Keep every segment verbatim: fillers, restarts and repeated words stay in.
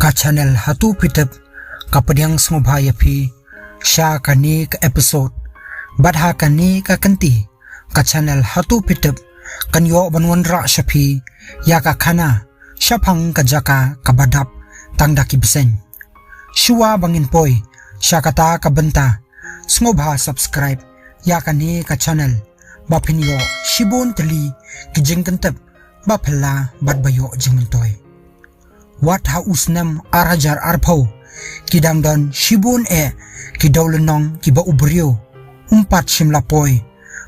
Ka channel Hato Phi Tip ka pdiang sngewbha ïa phi sha kane ka episode. Bad ha kane ka kynti, ka channel Hato Phi Tip kan ïoh ban wanrah sha phi ïa ka khana shaphang ka jaka kaba dap tang da ki bseiñ. Shuwa ba ngin poi sha kata ka bynta, sngewbha subscribe ïa kane ka channel ba phin ïoh shibun tylli ki jingkyntip ba phylla bad ba ïoh jingmyntoi. Wat ha u snem ar hajar arphew, ki dang don shibun eh ki dewlynnong kiba u briew um pat shym la poi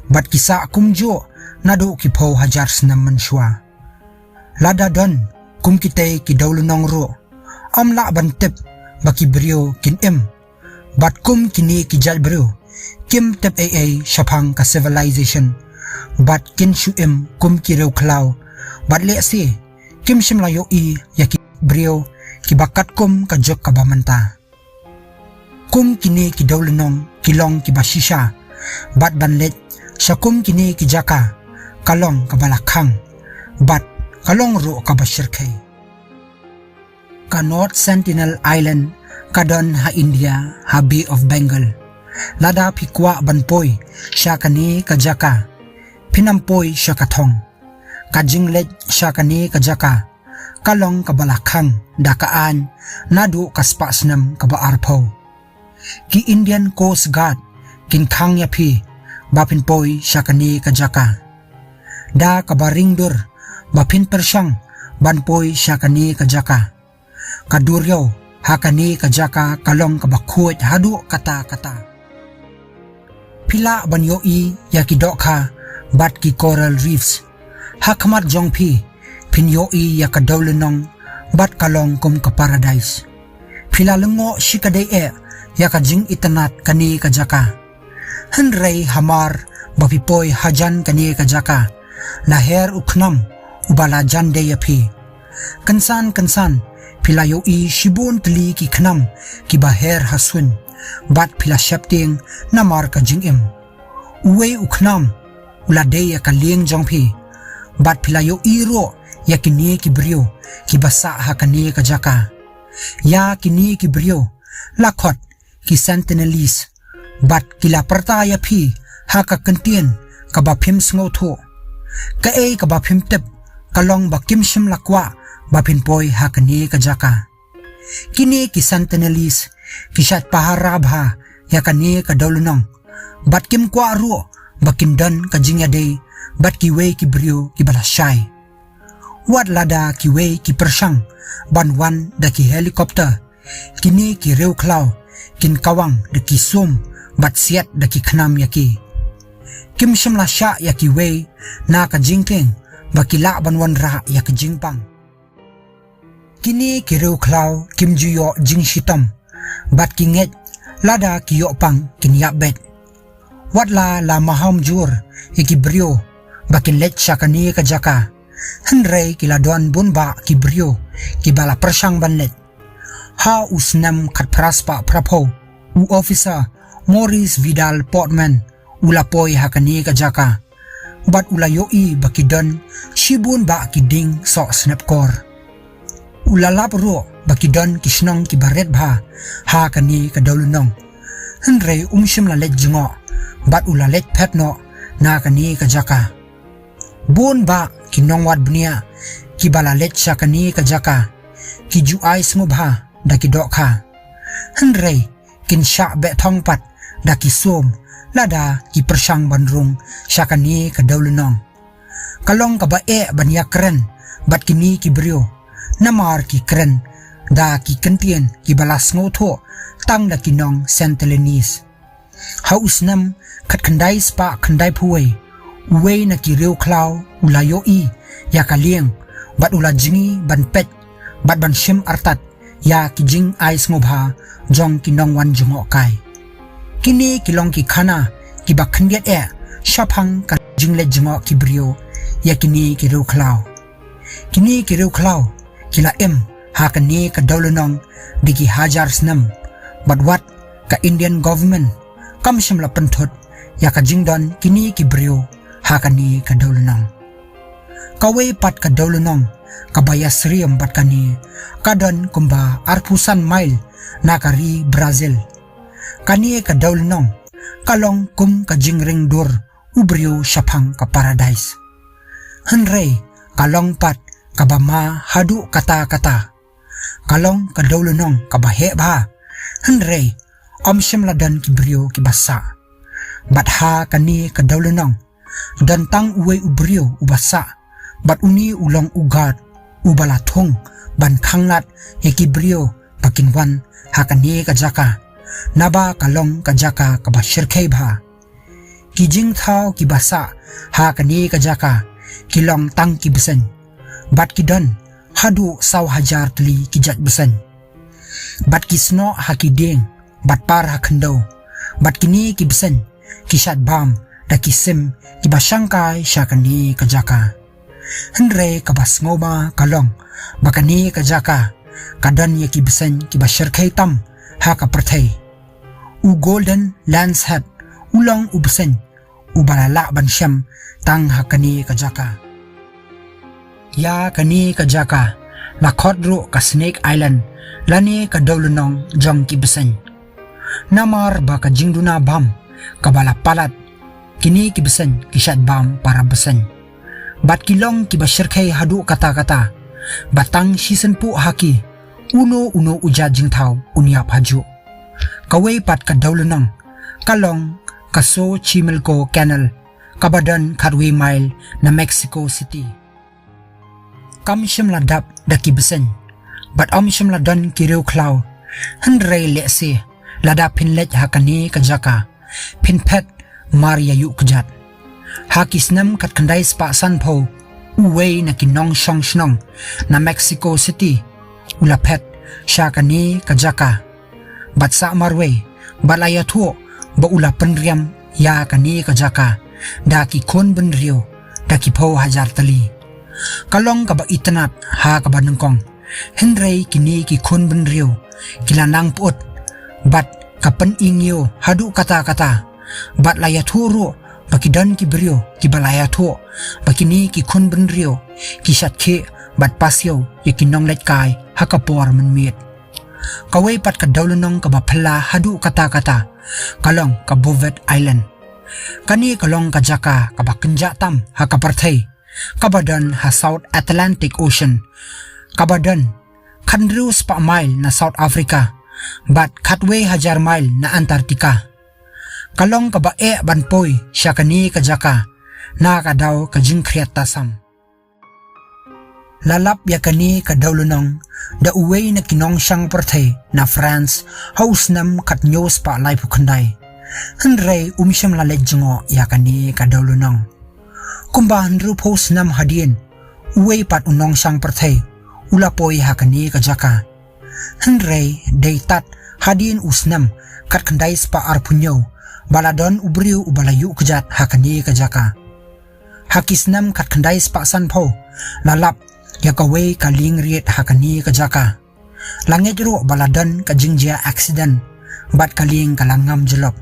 bad ki sah kumjuh naduh ki phew hajar snem mynshuwa. Lada don kum kitei ki dewlynnong ruh, ym lah ban tip ba ki briew kin im. Bad kum kine ki jait briew kim tip ei ei shaphang ka civilization, bad kin shu im kum ki riewkhlaw, bad lehse kim shym la ïohi ïa ki briew kiba katkum ka juk kaba mynta. Kum kine ki dewlynnong ki long kiba shisha, bad ban leit sha kum kine ki jaka ka long kaba la khang, bad ka long ruh kaba shyrkhei. Ka North Sentinel Island ka don ha India, ha Bay of Bengal. Lada phi kwah ban poi sha kane ka jaka, phin ym poi sha ka thong. Ka jingleit sha kane ka jaka ka long kaba la khang da ka aiñ naduh ka spah snem kaba arphew. Ki Indian Coast Guard kin khang ïa phi ba phin poi sha kane ka jaka da kaba ring dur ba phin pyrshang ban poi sha kane ka jaka. Ka duriaw ha kane ka jaka ka long kaba khuid haduh katta katta. Phi lah ban ïohi ïa ki dohkha bad ki coral reefs. Ha khmat jong phi phin ïohi ïa ka dewlynnong bad ka long kum ka paradise. Phi la lyngngoh shikatdei eh ïa ka jingitynnad kane ka jaka. Hynrei hamar ba phi poi hajan kane ka jaka, la her u khnam uba la jan dei ïa phi. Kynsan kynsan phi la ïohi shibun tylli ki khnam kiba her ha suiñ, bad phi la sheptieng namar ka jingim. Uwei u khnam u la dei ïa ka lieng jong phi, bad phi la ïohi ruh ïa kine ki briew kiba sah ha kane ka jaka. Ïa kine ki briew la khot ki Sentinelese, bad ki la pyrta ïa phi ha ka kyntien kaba phim sngewthuh. Kaei kaba phim tip ka long ba kim shym la kwah ba phin poi ha kane ka jaka. Kine ki Sentinelese ki shait pahara bha ïa kane ka dewlynnong, bad kim kwah ruh ba kin don ka jingïadei bad kiwei ki briew kiba la shai. Wat lada kiwei ki pyrshang ban wan da ki helicopter, kine ki riewkhlaw kin kawang da ki sum bad siat da ki khnam ïa ki. Kim shym la shah ïa kiwei na ka jingtieng ba ki lah ban wanrah ïa ka jingpang. Kine ki riewkhlaw kim ju ïoh jingshitom bad ki ngeit lada ki ïoh pang kin ïap beit. Wat la la maham jur ïa ki briew ba kin leit sha kane ka jaka, hynrei ki la don bun bah ki briew kiba la pyrshang ban leit. Ha u snem khatphra spah phraphew, u officer Maurice Vidal Portman u la poi ha kane ka jaka, bad u la ïohi ba ki don shibun bah ki dieng soh snep kor. U la lap ruh ba ki don ki shnong kiba rit bha ha kane ka dewlynnong, hynrei um shym la leit jngoh, bad u la leit phet noh na kane ka jaka. Bun bah ki nongwad bniah kiba la leit sha kane ka jaka ki ju ai sngewbha da ki dohkha, hynrei kin shah beh thong pat da ki sum lada ki pyrshang ban rung sha kane ka dewlynnong. Ka long kaba eh ban ïakren bad kine ki briew, namar ki kren da ki kyntien kiba la sngewthuh tang da ki nong Sentinelese. Ha u snem khatkhyndai spah khyndaiphew wei, uwei na ki riewkhlaw u la ïohi ïa ka lieng, bad u la jngi ban peit bad ban shim artat ïa ki jingai sngewbha jong ki nongwan jngohkai. Kine ki long ki khana kiba khyndiat eh shaphang ka jingleit jngoh ki briew ïa kine ki riewkhlaw. Kine ki riewkhlaw ki la im ha kane ka dewlynnong da ki hajar snem, bad wat ka Indian government kam shym la pynthut ïa ka jingdon kine ki briew ha kane ka dewlynnong. Kawei pat ka dewlynnong kaba ïasyriem bad kane ka don kumba arphew san mail na ka ri Brazil. Kane ka dewlynnong ka long kum ka jingring dur u briew shaphang ka paradais. Hynrei ka long pat kaba ma haduh katta katta. Ka long ka dewlynnong kaba heh bha. Hynrei ym shym la don ki briew kiba sah. Bad ha kane ka dewlynnong don tang uwei u briew uba sah, bad une u long u guard uba la thung ban khanglad ïa ki briew ba kin wan ha kane ka jaka, naba ka long ka jaka kaba shyrkhei bha. Ki jingthaw kiba sah ha kane ka jaka ki long tang ki bseiñ, bad ki don haduh saw hajar tylli ki jait bseiñ. Bad ki snoh ha ki dieng bad par ha khyndew. Bad kine ki bseiñ ki shait bam da ki sim kiba shangkai sha kane ka jaka. Hynrei kaba sngewma ka long ba kane ka jaka ka don ïa ki bseiñ kiba shyrkhei tam ha ka pyrthei. U Golden Lancehead u long u bseiñ uba la lah ban shem tang ha kane ka jaka. Ïa kane ka jaka la khot ruh ka Snake Island lane ka dewlynnong jong ki bseiñ. Namar ba ka jingduna bam kaba la palat, kine ki bseiñ ki shait bam para bseiñ. Bad ki long kiba shyrkhei haduh katta katta. Bad tang shisien puh ha ki, uno uno u jait jingthaw un ïap hajuh. Kawei pat ka dewlynnong ka long ka Xochimilco Canal, kaba don khatwei mail na Mexico City. Kam shym la dap da ki bseiñ, bad ym shym la don ki riewkhlaw. Hynrei lehse lada phin leit ha kane ka jaka, phin phet mar ïa ïuh kjat. Ha ki snem khatkhyndai spah sanphew, uwei na ki nongshong shnong na Mexico City u la phet sha kane ka jaka. Bad sah marwei, bad la ïathuh ba u la pynriam ïa kane ka jaka da ki khun bynriew da ki phew hajar tylli. Ka long kaba itynnad ha kaba nyngkong. Hynrei kine ki khun bynriew ki la nang pyut bad ka pynïngiew haduh katta katta. Bad la ïathuh ruh ba ki don ki briew kiba la ïathuh ba kine ki khun bynriew ki shait khih bad pasiaw ïa ki nongleit kai ha ka por mynmiet. Kawei pat ka dewlynnong kaba phylla haduh katta katta ka long ka Bouvet Island. Kane ka long ka jaka kaba kynjah tam ha ka pyrthei, kaba don ha South Atlantic Ocean, kaba don khathynriew spah mail na South Africa bad khatwei hajar mail na Antarctica. Ka long kaba eh ban poi sha kane ka jaka na ka daw ka jingkhriat tasam. La lap ïa kane ka dewlynnong da uwei na ki nongshong pyrthei na France ha u snem khathynñiew spah laiphew khyndai. Hynrei um shym la leit jngoh ïa kane ka dewlynnong. Kumba hynriewphew snem hadien, uwei pat u nongshong pyrthei u la poi ha kane ka jaka. Hynrei dei tad hadien u snem khatkhyndai spah arphew hynñiew ba la don u briew uba la ïuh kjat ha kane ka jaka. Ha ki snem khatkhyndai spah sanphew la lap ïa kawei ka lieng riat ha kane ka jaka. La ngeit ruh ba la don ka jingjia accident bad ka lieng ka la ngam jyllop.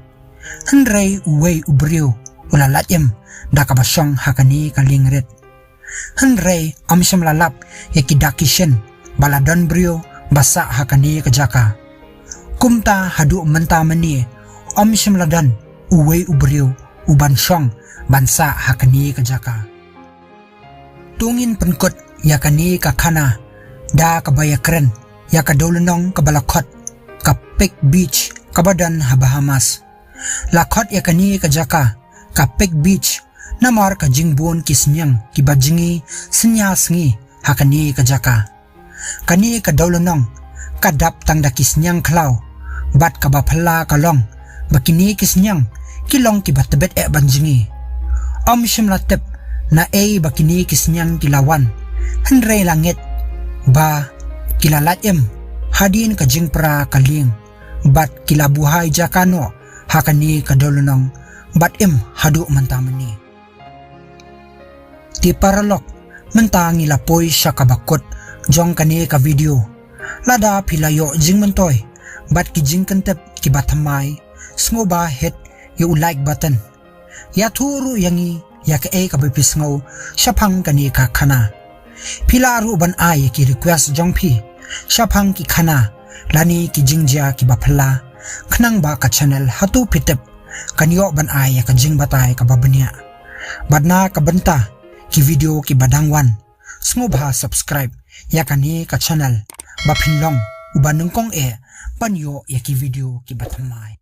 Hynrei uwei u briew u la lait im da kaba shong ha kane ka lieng riat. Hynrei ym shym la lap ïa ki dak ki shin ba la don briew ba sah ha kane ka jaka. Kumta haduh mynta mynne ym shym la don uwei u briew u ban shong ban sah ha kane ka jaka. To ngin pynkut ïa kane ka khana da kaba ïakren ïa ka dewlynnong kaba la khot ka Pike Beach kaba don ha Bahamas. La khot ïa kane ka jaka ka Pike Beach namar ka jingbun ki sniang kiba jngi synñia sngi ha kane ka jaka. Kane ka dewlynnong ka dap tang da ki sniang khlaw bad kaba phylla ka long ba kine ki sniang ki long kiba tbit eh ban jngi. Ym shym la tip naei ba kine ki sniang ki la wan, hynrei la ngeit ba ki la lait im hadien ka jingpra ka lieng bad ki la buhai jaka noh ha kane ka dewlynnong bad im haduh mynta mynne. Te paralok, mynta ngi la poi sha kaba kut jong kane ka video. Lada phi la ïoh jingmyntoi bad ki jingkyntip kiba thymmai, sngewbha hit ïa u like button. Ïathuh ruh ïa ngi ïa kaei kaba phi sngew shaphang kane ka khana. Phi lah ruh ban ai ïa ki request jong phi shaphang ki khana lane ki jingjia kiba phylla, khnang ba ka channel Hato Phi Tip kan ïoh ban ai ïa ka jingbatai kaba bniah. Bad na ka bynta ki video kiba dang wan, sngewbha subscribe ïa kane ka channel ba phin long uba nyngkong eh ban ïoh ïa ki video kiba thymmai.